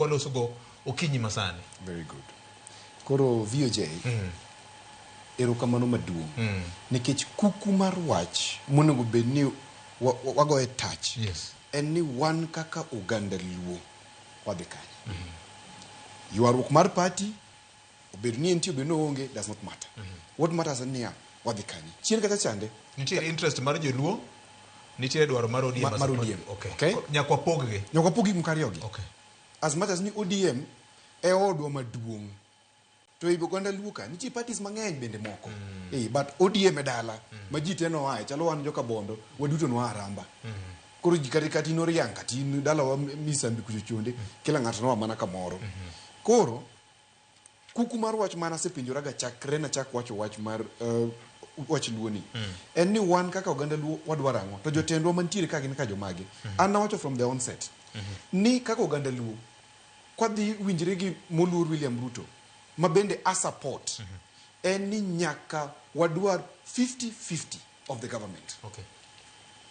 Walosogo okinyi masani. Very good. Koro VOJ, erokamano maduong'. Nikech kuku mar wach monego bed ni wagoye touch. En ni wan kaka oganda Luo wadhi kanye. Ywaruok mar party, obed ni entie, obed ni oonge, does not matter. What matters en niya, wadhi kanye. Chien kacha chande. Nitiere interest mar joluo, nitiere dwaro mar ODM. Mar ODM. Okay. Okay. Nyaka wapog gi. Nyaka wapog gik moko ariyo gi. As much as ni ODM e odwa maduong', to ei oganda Luo ka nitie parties mang'eny bende moko. But ODM e dala ma ji te noae, chalo wan joka Bondo, waduto noa Aramba. Koro ji kata in Oriang', kata in dalawa Misambi kucho chonde, kila ng'ato noa mana kamoro. Koro kuku mar wach mana asepenjora ga chakre nachak wacho wach mar wach Luo ni. En ni wan kaka oganda Luo wadwaro ang'o? To jotendwa mantiere ka gin ka jomage. An nawacho from the onset ni kaka oganda Luo kwadhi winjre gi moluor William Ruto ma bende a support en ni nyaka wadwar 50-50 of the government.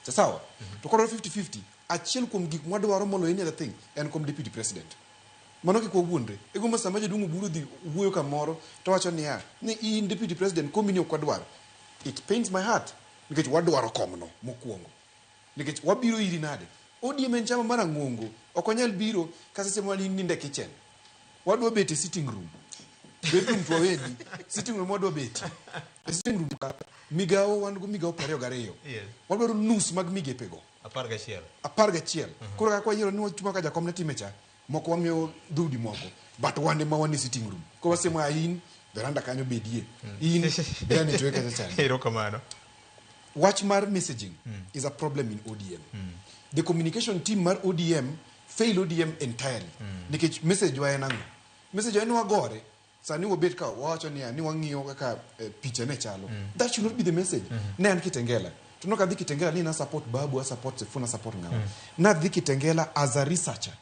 Sawa? To kwadwaro 50-50, achiel kuom gik mwadwaro moloyo any other thing en kom deputy president. Mano kik wawuondre. Egombo sama jaduong' Oburu dhi wuoyo kamoro to wacho niya ni in deputy president komi ni ok wadwar. It pains my heart nikech wadwaro komno mokwongo. Nikech wabiro iri nade? ODM en chama mar ang'ongo. Ok wanyal biro ka seche ma nindo e kitchen. Wadwa bet e sitting room. Bedroom to waweni. Sitting room wadwa bet. E sitting room ka migawo wan go migawo 22. Wadwaro nus mag migepe go. 11. 11. Koro kaka wayiero ni watimo kaka jakom ne time cha, moko wamiyo dhoudi moko, but wan ema wan e sitting room. Koro wasemo in veranda kanyo bedie. In veranda e kacha chande. Erokamano. Wach mar messaging is a problem in ODM. The communication team mar ODM fail ODM entirely. Nikech message wa en ang'o? Message wa en wagore. Sani wabet ka wawacho niya ni wang'iyo kaka picha ne chalo. That should not be the message. Ne an Kitengela. To nok adhi Kitengela ni na support Babu, a support Sifuna, support ng'awa. Nadhi Kitengela as a researcher.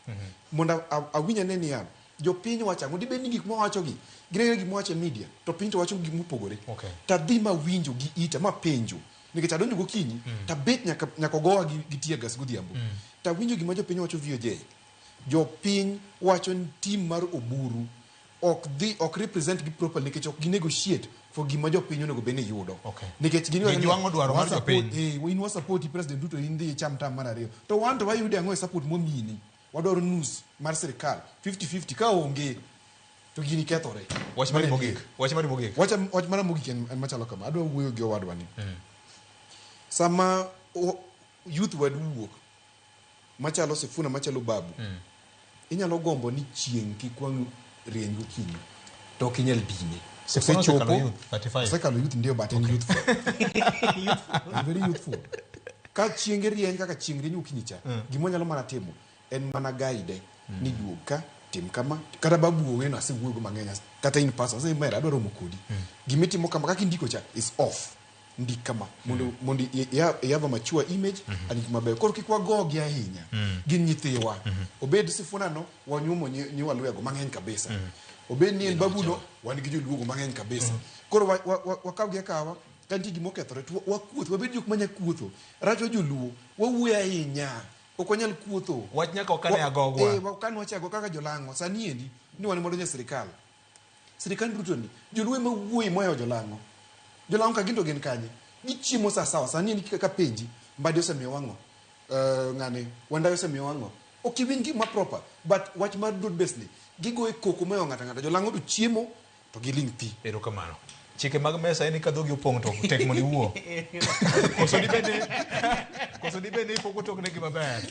Mondo awinj ane niya, jopiny wacho ang'o? Dibed ni gik mwawacho gi, gin agina gik mwawacho e media, to piny to wacho gik mopogore. Tadhi mawinjo gi ita, mapenjo. Nikech adonjo gokinyi, tabet nyaka ogowa gi tear gas godhiambo. Tawinjo gima jopiny wacho VOJ. Jopiny wacho ni team mar Oburu ok dhi, ok represent gi properly nikech ok gi negotiate for gima jopiny onego bed ni yudo. Nikech gin Gijwang'o dwaro mar jopiny. In wa support President Ruto, in dhi icham tam mar ariyo. To wan to wayude ang'o e support momini? Wadwaro nus mar sirikal 50-50 ka onge to gini kethore. Wach mari mogik. Wach mari mogik. Wach mara mogik en machalo kama. Adwa wuoyo gi owadwa ni. Sama youth wadu wuok machalo Sifuna, machalo Babu, inyalo gombo ni chieng' kik wang' rieny gokinyi to ok inyal dine. Sifuna osekalo youth, 35. Osekalo youth ndio, but en youthful. En very youthful. Ka chienge rieny kaka chieng' rieny gokinyi cha, gima onyalo mana timo en mana guide ni duog ka, tim kama. Kata Babu ong'eyo asewuoyo go mang'eny, kata in person, ase mera adwa romo kodi. Gima itimo kama kaka indiko cha is off. Ndik kama mondo i have a mature image and gik mabeyo. Koro kik wagogi ahinya. Gin nyithiwa. Obed Sifuna no, wanyuomo nyiwa Luya go mang'eny kabisa. Obed ni en Babu no, wan gi joluogo mang'eny kabisa. Koro wakawgi akawa, ka nitie gima okethore to wakuotho, wabed jok manya kuotho. Rachwa joluo, wawuoyo ahinya. Ok wanyal kuotho. Wach nyaka wakane agogwa. Wakan wach ago kaka jolang'o. Sani endi, ni wan mondo e sirikal. Sirikand Ruto ni, joluo ema wuoye mohewo jolang'o. Jolang'o ka gin to gin kanye? Gichiemo sa sawa. Sani endi kaka penji, Mbadi osemiyo wang'o. Ng'ane, Wandayi osemiyo wang'o. Ok iwinj gima proper, but wach mar broad base ni, gigoye koko mohewo ng'ato ang'ata. Jolang'o to chiemo to giling' thi. Erokamano. Chike mag mesa en ni ka dhogi opong' to tek mondo iwuo. Koso dibed ni pok otoknegi maber.